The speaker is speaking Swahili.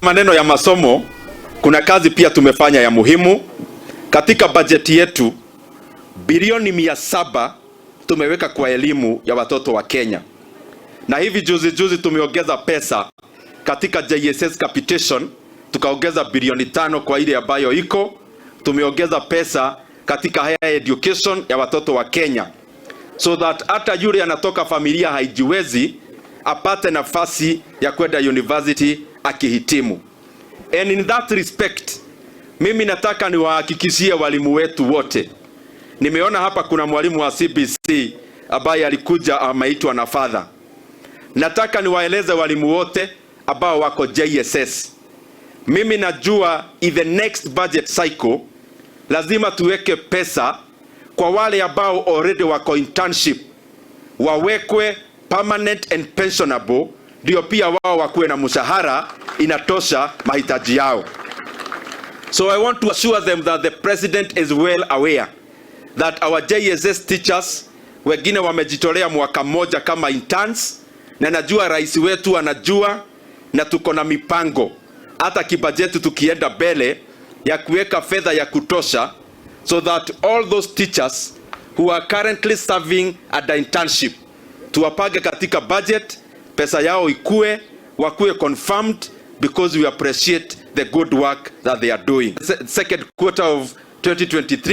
Maneno ya masomo, kuna kazi pia tumefanya ya muhimu katika bajeti yetu. Bilioni 700 tumeweka kwa elimu ya watoto wa Kenya, na hivi juzi juzi tumeongeza pesa katika JSS capitation, tukaongeza bilioni 5 kwa ile ambayo iko. Tumeongeza pesa katika higher education ya watoto wa Kenya so that hata yule anatoka familia haijiwezi apate nafasi ya kwenda university akihitimu. And in that respect, mimi nataka niwahakikishie walimu wetu wote. Nimeona hapa kuna mwalimu wa CBC ambaye alikuja ameitwa na father. Nataka niwaeleze walimu wote ambao wako JSS. Mimi najua in the next budget cycle lazima tuweke pesa kwa wale ambao already wako internship wawekwe permanent and pensionable, ndio pia wao wakuwe na mshahara inatosha mahitaji yao. So I want to assure them that the president is well aware that our JSS teachers wengine wamejitolea mwaka mmoja kama interns, na najua rais wetu anajua, na tuko na mipango hata kibajeti tukienda mbele ya kuweka fedha ya kutosha so that all those teachers who are currently serving at the internship tuwapange katika budget, pesa yao ikue, wakuwe confirmed, because we appreciate the good work that they are doing. Second quarter of 2023.